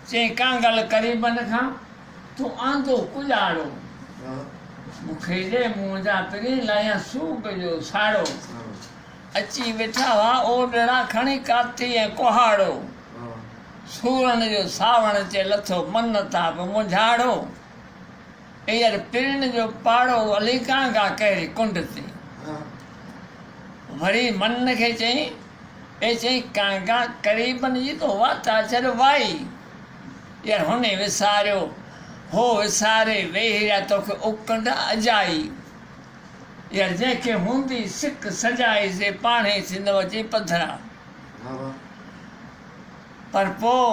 چئين ڪانگل قريبن کان، تون آندو ڪڄاڙو. مون کي ڏي منهن جا پرين، لاهيان سوڳ جو ساڙو. اچي ويٺا هئا اوڏڙا، کڻي ڪاتي ۽ ڪهاڙو. سورن جو ساوڻ چئي لٿو، من تان به مونجهاڙو. ايئر پرين جو پاڙو، علي ڪانگا ڪهڙي ڪنڊ تي. وري من کي چئين، اي چئين ڪانگا قريبن جي تو وات آ ڇڏ وائي. يار هن وساريو، هو وساري ويهي رهيا توکي اڪنڊ اجائي. يار جنهن کي هوندي سڪ سجائي سي پاڻهي ٿيندو اچي پڌرا. پر پوء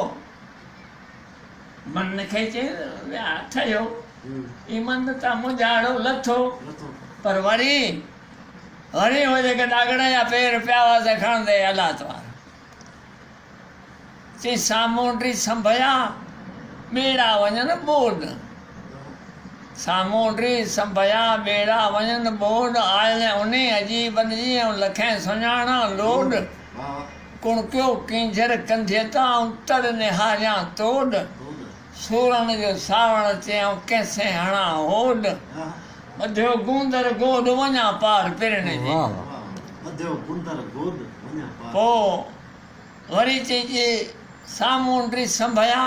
من کي چئين ويا ٺهيو، اي من تان منجهاڙو لٿو. پر وري وري هو جيڪي ڏاگڙ جا پير پيا هئا سي کڻندي الله توهار. چي سامونڊي سنڀيا ٻيڙا وڃن ٻوڏ. سامونڊي سنڀيا ٻيڙا وڃن ٻوڏ. آيل انهي عجيبن جي آئون لکين سڃاڻان لوڏ. ڪڻڪيو ڪينجهر ڪنڌيء تان آئون تڙ نهاريان توڏ. سورن جو ساوڻ چي آئون ڪنهن سين هڻان هوڏ. ٻڌيو گوندر گوڏ وڃان پار پرڻ جي. پوء وري چئجي سامونڊي سنڀيا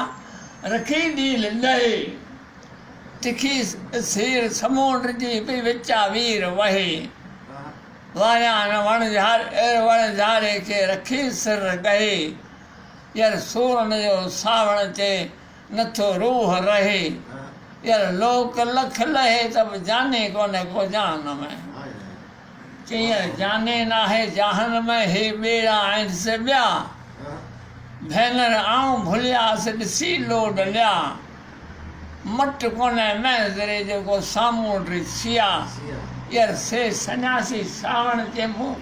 رکي ڏيل ڏهي. تکي سير سمونڊ جي پئي وچا وير وهي. واريان وڻجاري کي رکي سر ڳهي. ير سورن جو ساوڻ چئي نٿو روح رهي. ير لوڪ لک لهي ته به جاني ڪونهي ڪو جهان ۾. چيائين جاني ناهي جهان ۾، هي ٻيڙا آهن سي ٻيا. ڀينر آئون ڀلياس ڏسي لوڏ ليا. مٽ ڪونهي مهندري جو ڪو سامونڊي سيا. ير سي سنياسي ساوڻ چي مون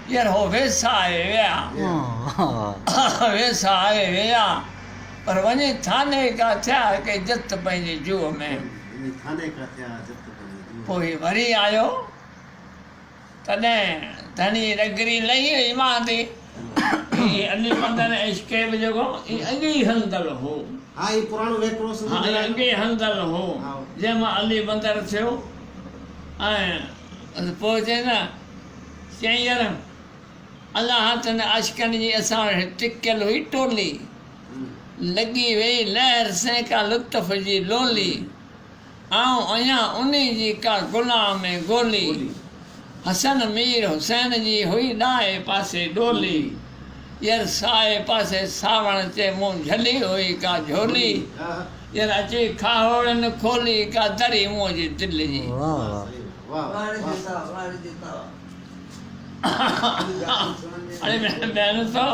ير هو ويساهي ويا. ويساهي ويا پر وڃي ٿاني ڪا ٿيا ڪي جت پنهنجي جوء ۾. پوء وري آيو. تڏهن ڌڻي ڏگري لهي وئي مان تي. هي علي مدن عشقي به جيڪو هي اڳي ئي هلندڙ هو. ها هي پراڻو وهڪرو سنڌ ها هي اڳي ئي هلندڙ هو جنهن مان علي بندر ٿيو ۽ پوء چئي نه چيائين يار الله تن عاشقن جي اسان وٽ ٽڪيل هئي ٽولي لڳي ويئي لهر سين ڪا لطف جي لولي. آئون اڃا انهي جي ڪا غلام ۾ گولي. حسن مير حسين جي هئي ڏاهي پاسي ڏولي. ير سائي پاسي ساوڻ چي مون جهلي هئي ڪا جهولي. ير اچي کاهوڙين کولي ڪا دري منهنجي دل جي. اڙي مهنتو.